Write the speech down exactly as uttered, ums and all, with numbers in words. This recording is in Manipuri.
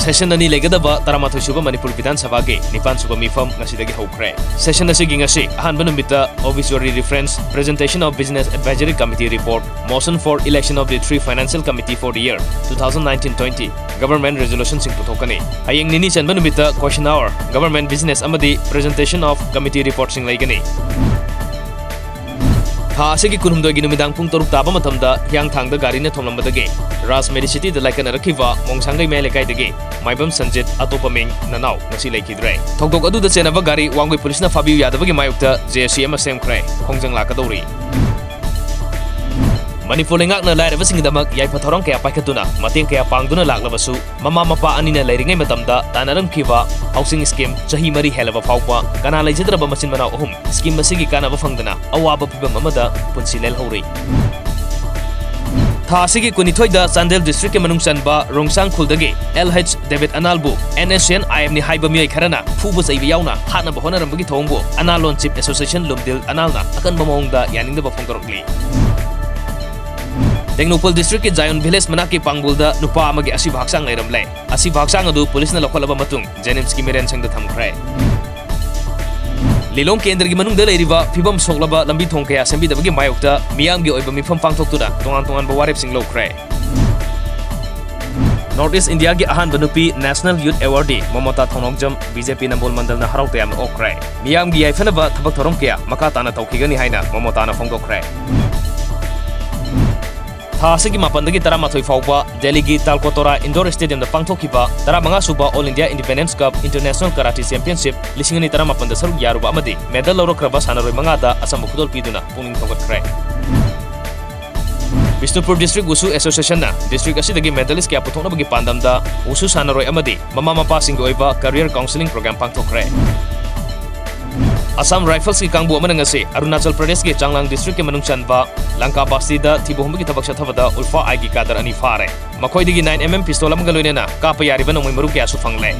Session ꯑꯅꯤ ꯂꯩꯒꯗꯕ ꯇꯔꯥꯃꯥꯊꯣꯏ ꯁꯨꯕ ꯃꯅꯤꯄꯨꯔ ꯕꯤꯙꯥꯟ ꯁꯚꯥꯒꯤ ꯅꯤꯄꯥꯟ ꯁꯨꯕ ꯃꯤꯐꯝ ꯉꯁꯤꯗꯒꯤ ꯍꯧꯈ꯭ꯔꯦ꯫ Session ꯑꯁꯤꯒꯤ ꯉꯁꯤ ꯑꯍꯥꯟꯕ ꯅꯨꯃꯤꯠꯇ obituary reference, presentation of Business Advisory Committee report, motion for election of the three financial committee for the year two thousand nineteen twenty, government resolution ꯁꯤꯡ ꯄꯨꯊꯣꯛꯀꯅꯤ꯫ ꯍꯌꯦꯡ ꯅꯤꯅꯤ ꯆꯟꯕ ꯅꯨꯃꯤꯠꯇ question hour, government business ꯑꯃꯗꯤ presentation of committee report ꯁꯤꯡ ꯂꯩꯒꯅꯤ꯫ ꯊꯥ ꯑꯁꯤꯒꯤ ꯀꯨꯟꯍꯨꯝꯗꯣꯏꯒꯤ ꯅꯨꯃꯤꯗꯥꯡ ꯄꯨꯡ ꯇꯔꯨꯛ ꯇꯥꯕ ꯃꯇꯝꯗ ꯍꯤꯌꯥꯡꯊꯥꯡꯗ ꯒꯥꯔꯤꯅ ꯊꯣꯝꯂꯝꯕꯗꯒꯤ ꯔꯥꯖ ꯃꯦꯗꯤꯁꯤꯇꯤꯗ ꯂꯥꯏꯀꯠꯅꯔꯛꯈꯤꯕ ꯃꯣꯡꯁꯥꯡꯒꯩ ꯃꯌꯥꯏ ꯂꯩꯀꯥꯏꯗꯒꯤ ꯃꯥꯏꯕꯝ ꯁꯟꯖꯤꯠ, ꯑꯇꯣꯞꯄ ꯃꯤꯡ ꯅꯅꯥꯎ, ꯉꯁꯤ ꯂꯩꯈꯤꯗ꯭ꯔꯦ꯫ ꯊꯧꯗꯣꯛ ꯑꯗꯨꯗ ꯆꯦꯟꯅꯕ ꯒꯥꯔꯤ ꯋꯥꯡꯒꯣꯏ ꯄꯨꯂꯤꯁꯅ ꯐꯥꯕꯤꯌꯨ ꯌꯥꯗꯕꯒꯤ ꯃꯥꯌꯣꯛꯇ J C ꯑꯃ ꯁꯦꯝꯈ꯭ꯔꯦ꯫ ꯈꯣꯡꯖꯪ ꯂꯥꯛꯀꯗꯧꯔꯤ꯫ ꯃꯅꯤꯄꯨꯔ ꯂꯩꯉꯥꯛꯅ ꯂꯥꯏꯔꯕꯁꯤꯡꯒꯤꯗꯃꯛ ꯌꯥꯏꯐ ꯊꯧꯔꯥꯡ ꯀꯌꯥ ꯄꯥꯏꯈꯠꯇꯨꯅ ꯃꯇꯦꯡ ꯀꯌꯥ ꯄꯥꯡꯗꯨꯅ ꯂꯥꯛꯂꯕꯁꯨ, ꯃꯃꯥ ꯃꯄꯥ ꯑꯅꯤꯅ ꯂꯩꯔꯤꯉꯩ ꯃꯇꯝꯗ ꯇꯥꯟꯅꯔꯝꯈꯤꯕ housing scheme ꯆꯍꯤ ꯃꯔꯤ ꯍꯦꯜꯂꯕ ꯐꯥꯎꯕ ꯀꯅꯥ ꯂꯩꯖꯗ꯭ꯔꯕ ꯃꯆꯤꯟ ꯃꯅꯥꯎ ꯑꯍꯨꯝ scheme ꯑꯁꯤꯒꯤ ꯀꯥꯟꯅꯕ ꯐꯪꯗꯅ ꯑꯋꯥꯕ ꯐꯤꯚꯝ ꯑꯃꯗ ꯄꯨꯟꯁꯤ ꯂꯦꯜꯍꯧꯔꯤ꯫ ꯊꯥ ꯑꯁꯤꯒꯤ ꯀꯨꯟꯅꯤꯊꯣꯏꯗ ꯆꯥꯟꯗꯦꯜ district ꯀꯤ ꯃꯅꯨꯡ ꯆꯟꯕ ꯔꯣꯡꯁꯥꯡ ꯈꯨꯜꯗꯒꯤ L H ꯗꯦꯕꯤꯠ ꯑꯅꯥꯜꯕꯨ N S C N I M ꯅꯤ ꯍꯥꯏꯕ ꯃꯤꯑꯣꯏ ꯈꯔꯅ ꯐꯨꯕ ꯆꯩꯕ ꯌꯥꯎꯅ ꯍꯥꯠꯅꯕ ꯍꯣꯠꯅꯔꯝꯕꯒꯤ ꯊꯧꯑꯣꯡꯕꯨ ꯑꯅꯥꯜ Loan Chief Association ꯂꯨꯝꯗꯤꯜ ꯑꯅꯥꯜꯅ ꯑꯀꯟꯕ ꯃꯑꯣꯡꯗ ꯌꯥꯅꯤꯡꯗꯕ ꯐꯣꯡꯗꯣꯔꯛꯂꯤ꯫ ꯇꯦꯡꯅꯧꯄꯜ district ꯀꯤ ꯖꯥꯌꯣꯟ village ꯃꯅꯥꯛꯀꯤ ꯄꯥꯡꯒꯨꯜꯗ ꯅꯨꯄꯥ ꯑꯃꯒꯤ ꯑꯁꯤꯕ ꯍꯛꯆꯥꯡ ꯂꯩꯔꯝꯂꯦ꯫ ꯑꯁꯤꯕ ꯍꯛꯆꯥꯡ ꯑꯗꯨ ꯄꯨꯂꯤꯁꯅ ꯂꯧꯈꯠꯂꯕ ꯃꯇꯨꯡ JNIMS ꯀꯤ ꯃꯤꯔꯦꯟꯁꯪꯗ ꯊꯝꯈ꯭ꯔꯦ꯫ ꯂꯤꯂꯣꯡ ꯀꯦꯟꯗ꯭ꯔꯒꯤ ꯃꯅꯨꯡꯗ ꯂꯩꯔꯤꯕ ꯐꯤꯕꯝ ꯁꯣꯛꯂꯕ ꯂꯝꯕꯤ ꯊꯣꯡ ꯀꯌꯥ ꯁꯦꯝꯕꯤꯗꯕꯒꯤ ꯃꯥꯌꯣꯛꯇ ꯃꯤꯌꯥꯝꯒꯤ ꯑꯣꯏꯕ ꯃꯤꯐꯝ ꯄꯥꯡꯊꯣꯛꯇꯨꯅ ꯇꯣꯉꯥꯟ ꯇꯣꯉꯥꯟꯕ ꯋꯥꯔꯦꯞꯁꯤꯡ ꯂꯧꯈ꯭ꯔꯦ꯫ North East India ꯒꯤ ꯑꯍꯥꯟꯕ ꯅꯨꯄꯤ National Youth Awardee ꯃꯃꯇꯥ ꯊꯧꯅꯥꯎꯖꯝ B J P ꯅꯝꯕꯣꯜ ꯃꯟꯗꯜꯅ ꯍꯔꯥꯎ ꯇꯌꯥꯝꯅ ꯑꯣꯛꯈ꯭ꯔꯦ꯫ ꯃꯤꯌꯥꯝꯒꯤ ꯌꯥꯏꯐꯅꯕ ꯊꯕꯛ ꯊꯧꯔꯝ ꯀꯌꯥ ꯃꯈꯥ ꯇꯥꯅ ꯇꯧꯈꯤꯒꯅꯤ ꯍꯥꯏꯅ ꯃꯃꯇꯥꯅ ꯐꯣꯡꯗꯣꯛꯈ꯭ꯔꯦ꯫ ꯊꯥ ꯑꯁꯤꯒꯤ ꯃꯥꯄꯟꯗꯒꯤ ꯇꯔꯥꯃꯥꯊꯣꯏ ꯐꯥꯎꯕ ꯗꯦꯜꯂꯤꯒꯤ ꯇꯥꯜꯀꯣꯇꯣꯔꯥ Indoor Stadium ꯗ ꯄꯥꯡꯊꯣꯛꯈꯤꯕ ꯇꯔꯥꯃꯉꯥ ꯁꯨꯕ All India Independence Cup International Karate Championship ꯂꯤꯁꯤꯡ ꯑꯅꯤ ꯇꯔꯥꯃꯥꯄꯟꯗ ꯁꯔꯨꯛ ꯌꯥꯔꯨꯕ ꯑꯃꯗꯤ medal ꯂꯧꯔꯛꯈ꯭ꯔꯕ ꯁꯥꯟꯅꯔꯣꯏ ꯃꯉꯥꯗ ꯑꯆꯝꯕ ꯈꯨꯗꯣꯜ ꯄꯤꯗꯨꯅ ꯄꯨꯛꯅꯤꯡ ꯊꯧꯒꯠꯈ꯭ꯔꯦ꯫ ꯕꯤꯁꯅꯨꯄꯨꯔ District Wushu Association ꯅ district ꯑꯁꯤꯗꯒꯤ medalist ꯀꯌꯥ ꯄꯨꯊꯣꯛꯅꯕꯒꯤ ꯄꯥꯟꯗꯝꯗ Wushu ꯁꯥꯟꯅꯔꯣꯏ ꯑꯃꯗꯤ ꯃꯃꯥ ꯃꯄꯥꯁꯤꯡꯒꯤ ꯑꯣꯏꯕ career counselling program ꯄꯥꯡꯊꯣꯛꯈ꯭ꯔꯦ꯫ Assam Rifles ꯀꯤ ꯀꯥꯡꯕꯨ ꯑꯃꯅ ꯉꯁꯤ ꯑꯔꯨꯅꯥꯆꯜ ꯄ꯭ꯔꯗꯦꯁꯀꯤ ꯆꯥꯡꯂꯥꯡ district ꯀꯤ ꯃꯅꯨꯡ ꯆꯟꯕ ꯂꯪꯀꯥ ꯕꯁꯇꯤꯗ ꯊꯤꯕ ꯍꯨꯝꯕꯒꯤ ꯊꯕꯛ ꯆꯠꯊꯕꯗ ꯎꯜꯐꯥ ꯑꯥꯏꯒꯤ cadre ꯑꯅꯤ ꯐꯥꯔꯦ꯫ ꯃꯈꯣꯏꯗꯒꯤ nine M M pistol ꯑꯃꯒ ꯂꯣꯏꯅꯅ ꯀꯥꯞꯄ ꯌꯥꯔꯤꯕ ꯅꯣꯡꯃꯩ ꯃꯔꯨ ꯀꯌꯥꯁꯨ ꯐꯪꯂꯦ꯫